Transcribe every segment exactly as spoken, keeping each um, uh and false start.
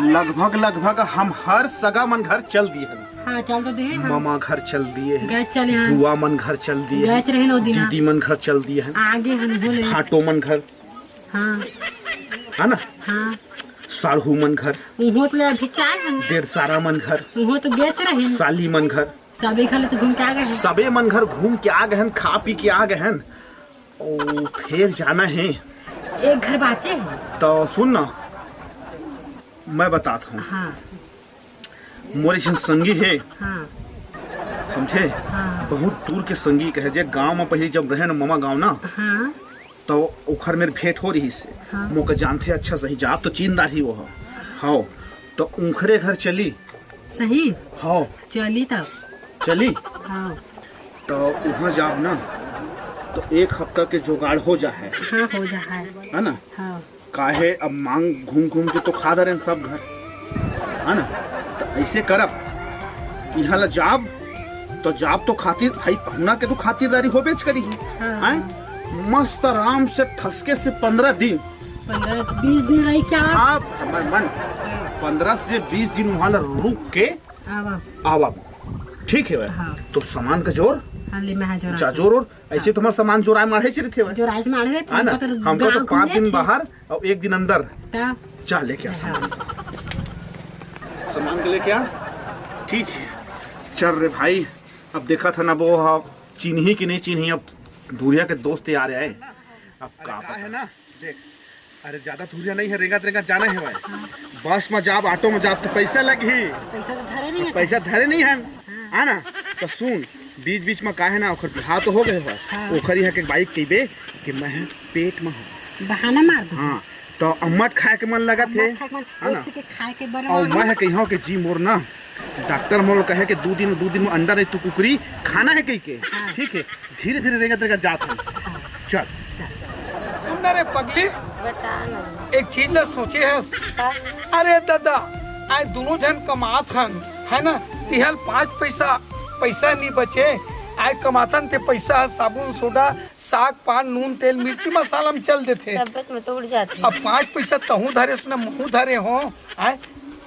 लगभग लगभग हम हर सगा मन घर चल दिए हन। हाँ, चल तो दिए हम। ममा घर चल दिए हैं, गए चले हन। बुआ मन घर चल दिए गए हैं, रहे नौ दिन। दीदी मन घर चल दिए हैं, आगे हम बोले। भाटो मन घर, हाँ। है ना? हाँ। साढ़ू मन घर, उहो तो ले अभी चार हन। डेढ़ सारा मन घर, उहो तो गए रहे। साली मन घर, सबे घर ले तो घूम के आ गए हन। सबे मन घर घूम के आ गए हन, खा पी के आ गए हन। ओ, फेर जाना है। एक घर बाचे है। तो सुन ना, मैं बतात हूँ। हाँ। मोर एक झन संगी हे, हाँ। समझे? हाँ। बहुत दूर के संगी कहे, जे गांव में पहले जब रहे ना, ममा गांव ना, हाँ। तो ओखर मेर भेंट हो रही से। हाँ। मोके जानथे अच्छा सही, जात तो चीनदार ही वो ह। हाँ। तो उखरे घर चली। सही? हाँ। चली तब। चली? हाँ। तो वहाँ जाब ना, तो एक हफ्ता के जुगाड़ हो जा है। हाँ, हो जा है। है ना? हाँ। काहे, अब मांग घूम घूम के तो खा दरेन सब घर, है ना? तो ऐसे करब, यहाँ ला जाब, तो जाब तो खातिर, भाई पहुना के तो खातिरदारी होबेच करी। हाँ। हैं? मस्त आराम से ठसके से पंद्रह दिन। पंद्रह बीस दिन रही क्या? हाँ, हमार मन। पंद्रह से बीस दिन वहाँ ला रुक के आवा। आवा। ठीक है भाई। हाँ। तो सामान का जोर? हाँ, ले मैं हाँ जोर जा, जोर और ऐसे तुम्हारा सामान जोराए माढ़े चलत हे भाई। जोराए माढ़े रहिथे, है ना? हमको तो हमको तो गाँव पाँच घूमे दिन छी। बाहर और एक दिन अंदर। तब? जा लेके आ हाँ। सामान। सामान के लेके आ। ठीक है। चल रे भाई, अब देखा था ना वो, हाँ, चिन्ही कि नहीं चिन्ही, अब दूरिया के दोस्त यार आए। अब का पता है ना, देख, अरे ज्यादा दूरिया नहीं है, रेंगत रेंगत जाना है भाई। हाँ। बस में जाब, ऑटो में जाब तो पैसा लगही। पैसा तो धरे नहीं है। पैसा धरे नहीं है, हाँ। है ना? तो सुन, बीच बीच में काहे ना, ओखर बिहाव तो हो गए बा। हाँ। ओखर यहाँ के बाइक कहिबे कि मैं पेट में हूँ। बहाना मार दो। हाँ, तो अम्मट खाए के मन लगत हे, अम्मट खाए के मन, है ना? पेट से के खाए के बने और वाला। मैं कहियो कि जी मोर ना, डॉक्टर मोर कहे कि दू दिन, दू दिन में अंडा नहीं तू कुकरी खाना है कही के। हाँ। ठीक है, धीरे धीरे रेंगत रेंगत जात हन। हाँ। चल। सुन ना रे पगली, बता ना। एक चीज ना सोचे हस? का? अरे दादा, आए दोनों झन कमात हन, है ना? तिहल पाँच पैसा, पैसा नहीं बचे, आए कमातन ते पैसा ह साबुन सोडा, साग पान, नून तेल मिर्ची मसाला में चल देथे। सब में तो उड़ जाथे। अब पाँच पैसा तहूँ धरे से ना महूँ धरे हो, आए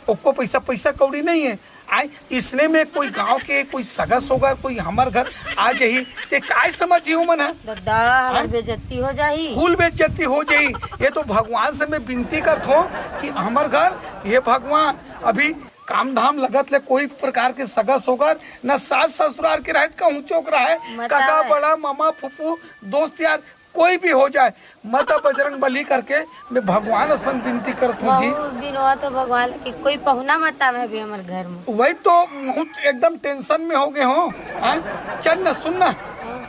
ओको पैसा, पैसा कौड़ी नहीं है। आय, इसने में कोई गांव के, कोई सगा सोगा, कोई हमर घर आ जाही, ते काय समझही ओमन ह? ददा, हमर हैं? बेइज्जती हो जाही। फुल बेइज्जती हो जाही। ये तो भगवान से मैं विनती करत हों कि हमर घर, हे भगवान, अभी काम धाम लगत ले कोई प्रकार के सगा सोगर, न सास ससुरार के रहे, कहूँ चोक रहे, मत कका, आवे। बड़ा, मामा, फूफू, दोस्त यार, कोई भी हो जाए, माता बजरंग बली करके मैं भगवान असन विनती करत हों जी। बहुत दिन हुआ तो भगवान कि कोई पहुना मत आवे अभी हमर घर में। वही तो बहुत एकदम टेंशन में हो गए हो, हैं? चल न, सुन न,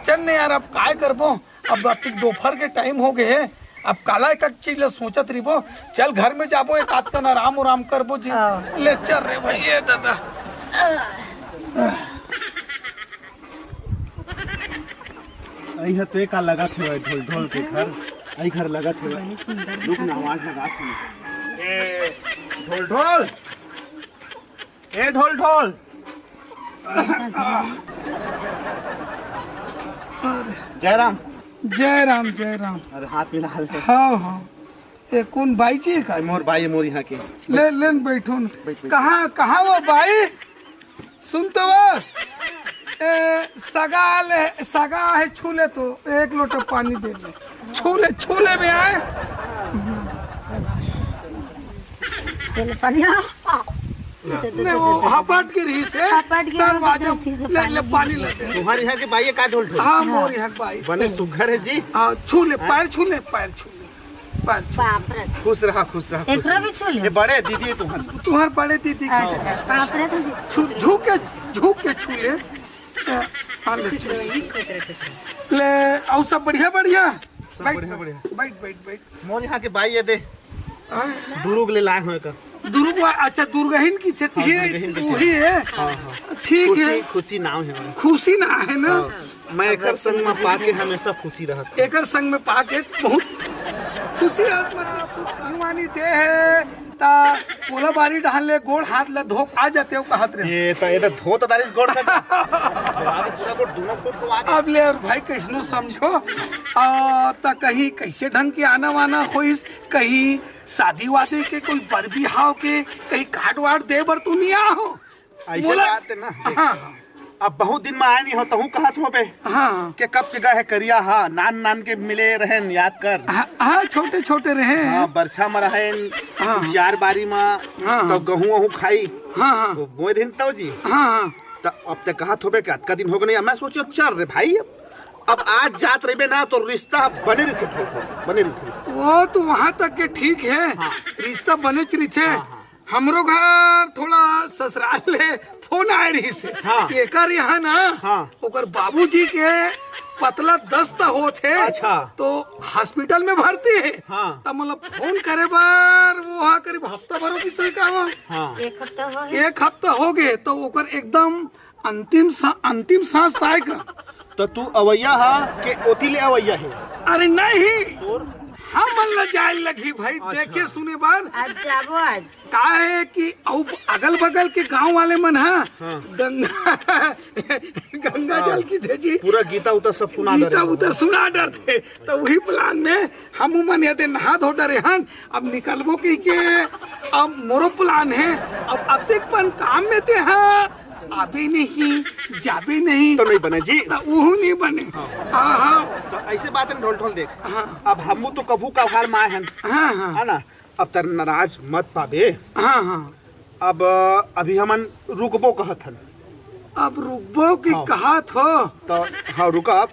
चल न यार, अब काय करबो, अब रात तक दोपहर के टाइम हो गए है, अब काला एक एक चीज ला सोचत रहिबो, चल घर में जाबो, एक आध कन आराम उराम करबो जी। हाँ। ले चल रे भाई, ये दादा। अई ह तो ए का लगत हे भाई, ढोल ढोल के घर, अई घर लगत हे भाई। रुक ना, आवाज लगा के। ए, ढोल ढोल, ए ढोल ढोल। जय राम। जय राम, जय राम। अरे हाथ मिला ले। हाँ, हाँ। ए, कोन बाई जी का? ए, मोर बाई, मोर यहाँ के। ले, ले न बैठो न। बैठ, बैठ। कहाँ, कहाँ वो बाई? सुन तो वो। ए, सगा ले, सगा है, छू ले तो। एक लोटा पानी दे दे। छू ले, छू ले बे आए। चल, पानी आ। नहीं, वो हपट के रही से। हपट के रही से, ले, पानी ले, पी ले। पानी ले दे। तुम्हारे यहाँ के बाई का ढोल ढोल? हाँ, मोर यहाँ के बाई। बने सुघर है जी। हाँ, छू ले, पैर छू ले, पैर छू ले। बाप रे। खुश रहा, खुश रहा, खुश एकरो रहा। भी छू ले। ये बड़े दीदी है तुम्हार। तुम्हार बड़े दीदी की। अच्छा, बाप रे, तो छू, झुक के, झुक के छू ले। हाँ, ले छू। ले, और सब बढ़िया, बढ़िया? सब बैठ, बढ़िया, बढ़िया। बैठ, बैठ, बैठ। मोर यहाँ के बाई ये दे। हाँ? दुरुग ले लाए हो का? दुरुग वा-, अच्छा, दुर्गहिन की छेती हाँ, है, दुर्गहिन की वही छेती। है। हाँ, हाँ। ठीक खुशी, है। खुशी नाम है हमारा। खुशी ना है ना? हाँ। मैं एकर संग में पाके हमेशा खुशी रहत हूँ। एकर संग में पाके बहुत खुशी रहत, मतलब, सुख संगवानी दे है, ता पोला बारी डहान ले गोड़ हाथ ला धोक आ जाते हो कहत रहे। ये तो, ये तो धोत दारिस गोड़ का। आगे पूरा गोड़ दोनों फुट को आगे। अब ले और भाई कैसनो समझो, आ, ता कहीं कैसे ढंग के आना वाना होइस, कहीं शादी वादी के, कोई बर बिहाव के कहीं कार्ड वार्ड दे बर तो नहीं आए हो? ऐसे मोला बात है ना, देख, हाँ, हाँ। अब बहुत दिन में आए नहीं हो, तहूँ कहत हो बे हाँ, हाँ। के कब के गए है करिया, हाँ, नान नान के मिले रहेन, याद कर। हाँ, हाँ, छोटे छोटे रहे हैं। हाँ, बरछा में रहेन, हाँ। कुसियार बारी में, हाँ, तो हाँ। गहूँ वहूँ खाई, हाँ, हाँ। तो बोए दिन तौ जी। हाँ, हाँ। तो अब तक कहत हो बे कि अतका दिन हो गए नहीं, मैं सोचो चल रे भाई, अब आज जात रहिबे ना तो रिश्ता बने रहिथे, बने रहिथे। वो तो वहाँ तक के ठीक है, हाँ। रिश्ता बने रहिथे। हाँ, हाँ। हमरो घर थोड़ा ससुराल ले फोन आए रहिस हे। हाँ। एकर यहाँ ना, हाँ। ओकर बाबूजी के पतला दस्त होत हे, अच्छा। तो हॉस्पिटल में भर्ती हे। हाँ। त मतलब फोन करे बर वो हा करीब हफ्ता भर होगिस हे का वो? हाँ। एक हफ्ता हो गया। एक हफ्ता हो गए, तो ओकर एकदम अंतिम सा-, अंतिम सांस आए का। तो तू अवैया हा के ओती ले अवैया हे? अरे नहीं, तोर? हमन ला जाए लगही भाई, अच्छा। देखे सुने बर। आज जाबो आज। का है कि अउ अगल बगल के गांव वाले मन हा हाँ। गंगा, गंगा हाँ। जल की थे जी। पूरा गीता उता सब सुना गीता डरे उता हो। सुना डरथे। तो वही प्लान में हम मन यदि नहा धो डरे हन, अब निकलबो कही के, अब मोरो प्लान है, अब अतेक पन काम में ते हा, आबे नहीं, जाबे नहीं। तो नहीं बने जी। तो उहू नहीं बने। हाँ। हाँ, हाँ। तो ऐसे बात है ढोल ढोल देख। हाँ। अब हमू तो कभू कभार में आए हन। हाँ, हाँ। है ना? अब तर नाराज मत पाबे। हाँ, हाँ। अब अभी हमन रुकबो कहत हन। अब रुकबो कि हाँ। कहत हो? तो हाँ, रुका अब।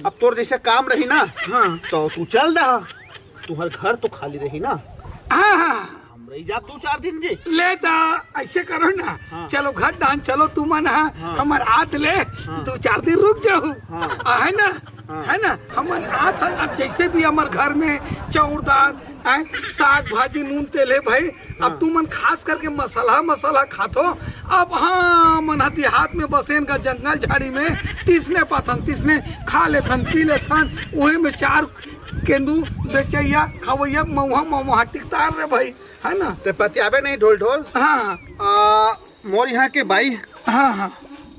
अब तोर जैसे काम रही ना, हाँ। तो तू चल दे। तुहर घर तो खाली रही ना। हाँ, हाँ। हम रही जाब दू चार दिन जी। ले ता, ऐसे करो ना। हाँ। चलो घर डान, चलो तुमन हा, हाँ। हमर आत ले, हाँ। दू चार दिन रुक जाहू। हाँ। आ, है ना? हाँ। है ना? हमन आत हन, अब जैसे भी हमर घर में चाउर दाल, हैं, साग भाजी, नून तेल है भाई। हाँ। अब तुमन खास करके मसाला, मसाला खाथो। अब हाँ, मन हा देहात में बसेन का जंगल झाड़ी में तिसने पाथन, तिसने खा लेथन, पी लेथन। वही में चार केंदू बेचैया, खवैया, मऊहा, मऊहा टिकतार रे भाई, है ना? ते पतियाबे नहीं ढोल ढोल। हाँ। आ, मोर यहाँ के बाई हाँ, हाँ।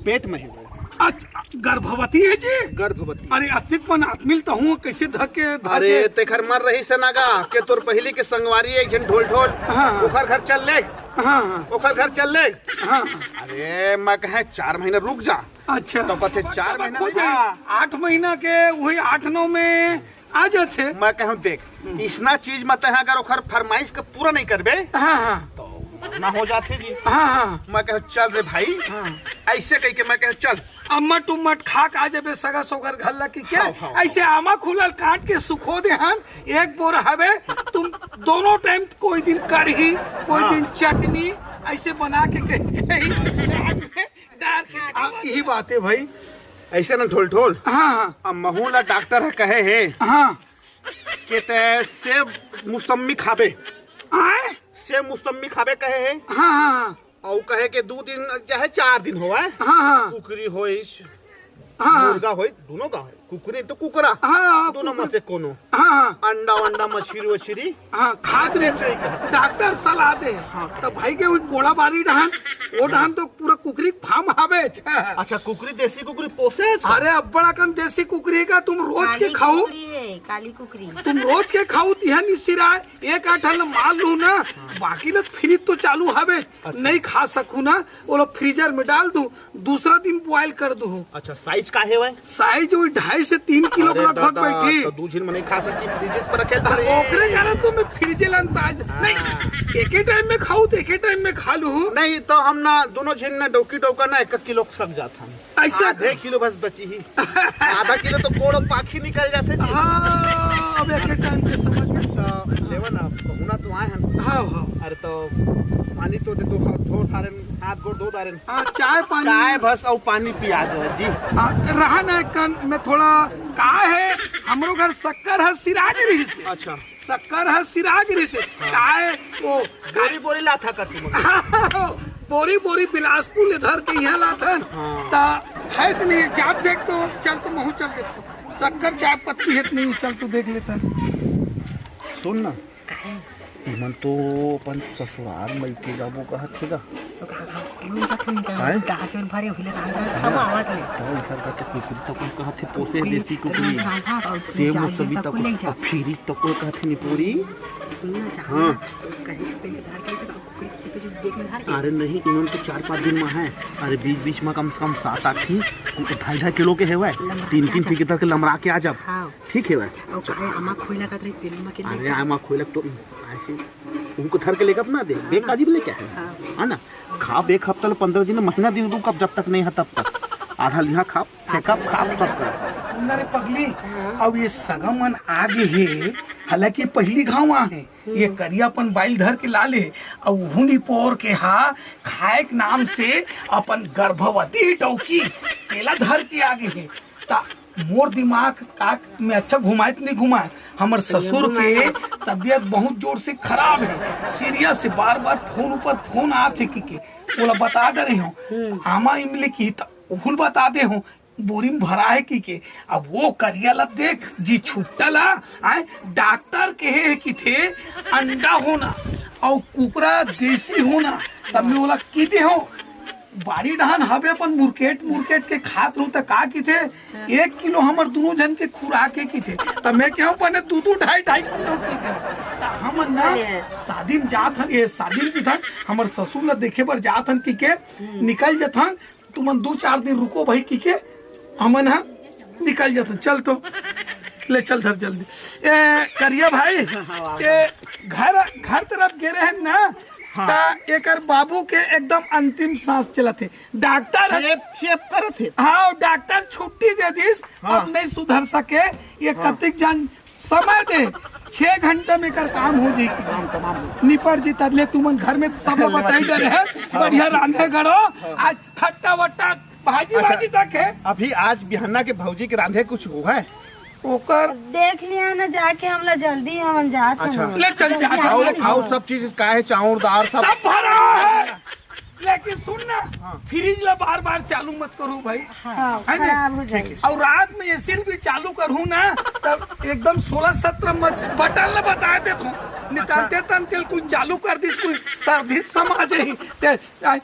पेट में है। अच्छा, गर्भवती है जी? गर्भवती। अरे, अतिक मन आदमी तो हूँ, कैसे धके, धके? अरे, तेखर मर रही से नगा, के तोर पहली के संगवारी एक झन ढोल ढोल। हाँ, हाँ। ओखर घर चल ले। हाँ, हाँ। ओखर घर चल ले। हाँ। अरे, मैं कहे, "चार महीना रुक जा।" अच्छा। तो कथे, "चार महीना हो नहीं जाए। था।" आठ महीना के, वही आठ नौ में आ जाथे। मैं कहूँ, "देख, इसना चीज मत है, अगर ओखर फरमाइश के पूरा नहीं करबे, हाँ, हाँ। तो ना हो जाथे जी।" हाँ, हाँ। मैं कहूँ, "चल रे भाई।" हाँ। ऐसे कह के मैं कहूँ, "चल।" अम्मट उम्मट खा के आ जाबे सगा सोगर घर ला कि क्या? हाँ, हाँ, ऐसे हाँ। आमा खुलल काट के सुखो दे हन, एक बोरा हवे, तुम दोनों टाइम कोई दिन कढ़ी, कोई हाँ। दिन चटनी, ऐसे बना के कहीं, कहीं साग में डाल के खाओ। यही बात है भाई। ऐसे ना ढोल ढोल। हाँ, हाँ। अब महू ला डॉक्टर ह कहे हे हाँ। के ते सेब मुसम्मी खाबे। आए? सेब मुसम्मी खाबे कहे हे। हाँ, हाँ, हाँ। अउ कहे के दू दिन चाहे चार दिन होवय। हाँ, हाँ। कुकरी होइस, हाँ, हाँ। मुर्गा होइस, दोनों का होय। कुकरी तो कुकरा। हाँ, हाँ, दोनों में कुकरी। से कोनो। हाँ, हाँ। अंडा वंडा, मछली वछली। हाँ, खात रहे। चाहिए कहा। डॉक्टर सलाह दे। हाँ। तो भाई के वही कोड़ा बारी डहान, वो डहान तो पूरा कुकरी फार्म हावे। अच्छा, कुकरी, देसी कुकरी पोसे छ? अरे, अब्बड़ अकन देसी कुकरी का तुम रोज के काली खाओ। कुकरी है, काली कुकरी। तुम रोज के खाओ, तिहा नि सिराय, एक आठ हल मार लू ना, बाकी ल फ्रिज तो चालू हवे, अच्छा। नहीं खा सकू ना, वो लोग फ्रीजर में डाल दू, दूसरा दिन बॉयल कर दू। अच्छा, साइज का है वह? साइज वही ढाई से तीन किलो अरे के लगभग दादा, बैठी। तो दू झिन में नहीं खा सकी, फ्रिज पर रखे पड़े। ओकरे कारण तो मैं फ्रिज लान ताज। हाँ। नहीं, एके टाइम में खाऊ तो एके टाइम में खा लू। नहीं, तो हम ना दोनों झिन ना डौकी डौका ना एक किलो सक जात हम। ऐसा आधे किलो बस बची ही। आधा किलो तो कोड़ो पाखी निकल जाथे जी। हाँ, अब एक टाइम के समझ गए। तो लेवन अब पहुना तो आए हैं। हाँ, हाँ। अरे तो पानी तो दे दो, धो डारेन, हाथ गोड़ धो डारेन। हाँ, चाय पानी। चाय बस और पानी पिया दो जी। हाँ, रहा ना कन में थोड़ा का है, हमरो घर शक्कर है, सिराज रही से। अच्छा। शक्कर ह सिराज रहिसे। हाँ। काय ओ बोरी बोरी लाथा का तुम? बोरी बोरी बिलासपुर ले धर के यहाँ लाथन। हाँ। ता है त नहीं, जात देख तो चल तो महू चल देत। शक्कर चाय पत्ती है त नहीं, चल तो देख लेता। सुन ना, मन तो अपन ससुराल में के जाबो कहत हे गा। काय? गाजर भरे हुले रांधा खावा आवत ले। तो इधर का तो कुकरी तो कोई कहथे पोसे देसी कुकरी। सेम मौसमी तो कोई, अउ फिरी तो कोई कहथे निपोरी। सुन ना, हाँ। कहीं से पेंट धार के तो कुकरी के चीपे जो देख में धार के। अरे नहीं, इन्होंने तो चार पाँच दिन में है। अरे बीच बीच में कम से कम सात आठ ही, ढाई ढाई किलो के हेवय। तीन तीन फीके धर के लमरा के आ जाब। हाँ। ठीक हेवय। अउ काहे आमा खोई लगत रही, तेल में के अरे आमा खोई लग तो ऐसे उनको धर के लेकर अपना दे, बेग काजी भी लेके आए। हाँ। है ना? खाब एक हफ्ता ले पंद्रह दिन, महीना दिन रुकब, जब तक नहीं है तब तक। आधा लिहा खाब, फेंकब, खाब, सब करब। सुन रे पगली, अब ये सगा मन आ गे हे, हालांकि पहली घाव आ हे, ये करिया अपन बाइल धर के ला ले, अउ उहू निपोर के हा खाए के नाम से अपन गर्भवती डौकी तेला धर के आ गे हे। ता मोर दिमाग का में अच्छा घुमाए त नहीं घुमाए, हमर ससुर के तबीयत बहुत जोर से खराब है, सीरियस है, बार बार फोन ऊपर फोन आत है कि के ओला बता दे रहे हो। आमा इमली की त उहुल बता दे हो, बोरी में भरा है कि के। अब वो करिया ला देख जी, छुट्टा ला आए, डॉक्टर कहे है कि थे अंडा होना और कुकरा देसी होना, तब मैं ओला की दे हो। बाड़ी डहान हवे अपन मुरकेट मुरकेट के खात रहूं त का किथे, एक किलो हमर दुनों झन के खुराक हे किथे। त मैं कहूं बने दू दू ढाई ढाई किलो किथे। त हमन ना शादी में जात हन, ये शादी में किथन हमर ससुर ला देखे बर जात हन कि के निकल जथन, तुमन दू चार दिन रुको भाई कि के हमन ह निकल जथन। चल तो ले चल धर जल्दी। ए करिया भाई, ए घर घर तरफ गे रहे ना, हाँ। त एकर बाबू के एकदम अंतिम सांस चलत हे। डॉक्टर ह चेप, चेप करत हे। हाँ, डॉक्टर छुट्टी दे दिस, हाँ। अब नहीं सुधर सके। ये हाँ। कतिक जन समय दे, छह घंटा में एकर काम हो जाई, काम तमाम हो जाई। निपट जी, तदले तुमन घर में सब बताई डरे है। हाँ, बढ़िया ठीक। रांधे गड़ो, हाँ। आज खट्टा वट्टा भाजी अच्छा, भाजी तक है। अभी आज बिहाना के भौजी के रांधे कुछ हो है? ओकर देख लिया ना जाके, हमला जल्दी, हमन जात हन। अच्छा। ले चल, जा, जा, आओ, जा। आओ, सब चीज का है, चाउर, दाल, सब। सब भरा है। लेकिन सुन ना, हाँ। फ्रिज ला बार बार चालू मत करू भाई। हाँ, है ना? खराब हो जाई। और रात में एसी भी चालू करू ना, तब एकदम सोलह सत्रह मत बटन ला बता देत हो। नितानते अच्छा। तन तेल कुछ चालू कर दिस, कुछ सर्दी समा जाई। ते, आ,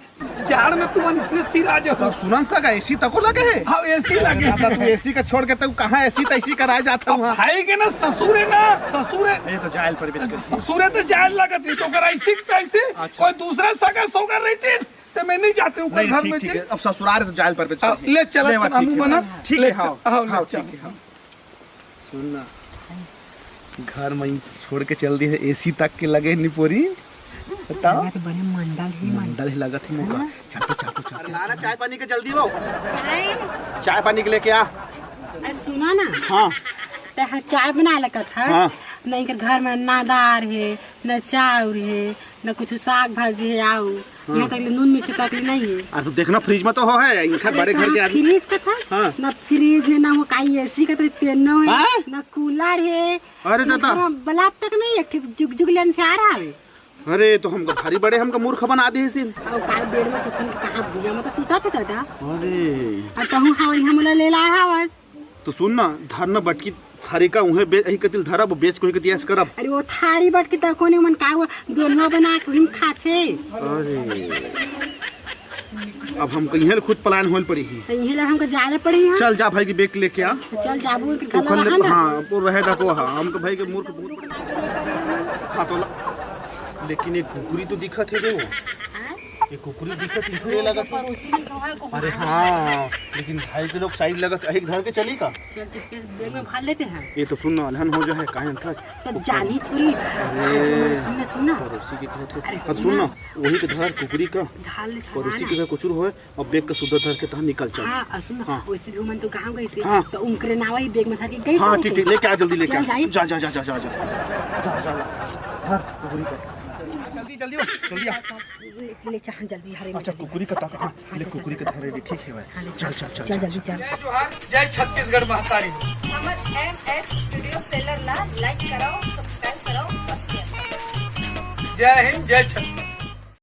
जाड़ में तुमन इसने सिरा जे हो। तो सुनन सगा, एसी तको लगे है? हाँ, एसी लगे। दादा, तू एसी का छोड़ के तू कहाँ एसी तैसी कराए जाता अब हुआ? भाई के ना ससुर है ना, ससुर है। ये तो जायल पर बेच के। ससुर है तो जायल लगत रही, तो ओकर ऐसी तैसी अच्छा। कोई दूसरा सगा सोगर रहती, तो मैं नहीं जाते हूँ नहीं, घर ठीक, में ठीक से। है। अब ससुराल है तो जायल पर बेच अब के। ले चला ले, फिर ठीक हमू है। बना। ठीक ले है, चल, हाँ, आओ, ले हाँ, चल। ठीक है, हाँ। सुन ना, घर में छोड़ के चल दिए, एसी तक के लगे निपोरी। बताओ। लगा तो बड़े मंडल ही मंडल। मंडल ही लगत ही मोका। हाँ। चल तो, चल तो, चल तो। अरे ना, ना, चाय पानी के जल्दी हो। चाय? चाय पानी के लेके आ। अरे सुना ना। हाँ। ते ह चाय बना लगत है। हाँ। नहीं के घर में ना दार है, ना चाउर है, ना कुछ साग भाजी है, आऊ। हाँ। यहाँ तक ले नून मिर्च तक ले नहीं है। अरे तो देखना, फ्रिज में तो हो है, इनका अरे बड़े घर के आदमी। फ्रिज का था? हाँ। ना फ्रिज है, ना वो काई एसी का तो तेनो है, हाँ? ना कूलर है। अरे ना दादा। घर में बल्ब तक नहीं है, एक ठे जुग जुग लेन से आ रहा है। अरे तो हमका भारी बड़े हमका मूर्ख बना दे सिन। और काई बेड में सुतन के कहाँ भुइया में तो सुता था दादा। अरे। और तहु हमारी हमला ले लाया हवस। तो सुन ना, धर ना बटकी थारी का उहे बे-, यही कतिल धरब, बेच कोई कति ऐस करब। अरे वो थारी बटकी त कोने मन का वो दोनों बना के हम खाथे। अरे। अब हम कहीं खुद पलायन होल पड़ी ही। तो यही ला हमको जाले पड़ी है। चल जा भाई की बेग लेके आ। चल जाबू एक उखल गला ले, रहन। हाँ, वो रहे दा को, हाँ, हम तो भाई के मूर्ख बहुत बड़े। हाँ, तो ला। लेकिन एक कुकुरी तो दिखत है, देखो। हाँ? ये कुकुरी दिखत इधर ये लगत है। पड़ोसी में तो है, को अरे मार हाँ, लेकिन भाई के लोग साइड लगत है, एक धर के चली का? चल, तो फिर बैग में भर लेते हैं। ये तो सुन ना, अलहन हो जो है, काहे अंतर? तो जानी थोड़ी। अरे। सुन ना, सुन ना। पड़ोसी के कहत है। अरे, अब सुन सुन ना। ना, वही के धर कुकुरी का। ढाल ले, पड़ोसी ढाल के ना। घर कुचुर होए, अब बैग का सुद्धा धर के तहाँ निकल चल। हाँ, और सुन ना, हाँ। वैसे भी मन तो गाँव गए से, हाँ। तो उनकरे नावा ही बैग में धर के गई हाँ, से ठीक, ठीक, लेके आ, जल्दी लेके आ। चल, जाई। जा, जा, जा। जा, जा, ला। धर कुकुरी का। जल्दी, जल्दी, जल्दी आ। ले, ले, चल, जल्दी, हरे में अच्छा, जल्दी। कुकुरी का ताका, हाँ, हाँ, ले, चल, चल, कुकुरी चल, का चल। धरे रे, ठीक है भाई। हाँ, ले, चल, चल, चल, चल, चल, जल्दी चल। जय जोहार, जय छत्तीसगढ़ महतारी। हमर एम एस स्टूडियो सेलर ला लाइक कराओ, सब्सक्राइब कराओ और शेयर कराओ। जय हिंद, जय छत्तीसगढ़।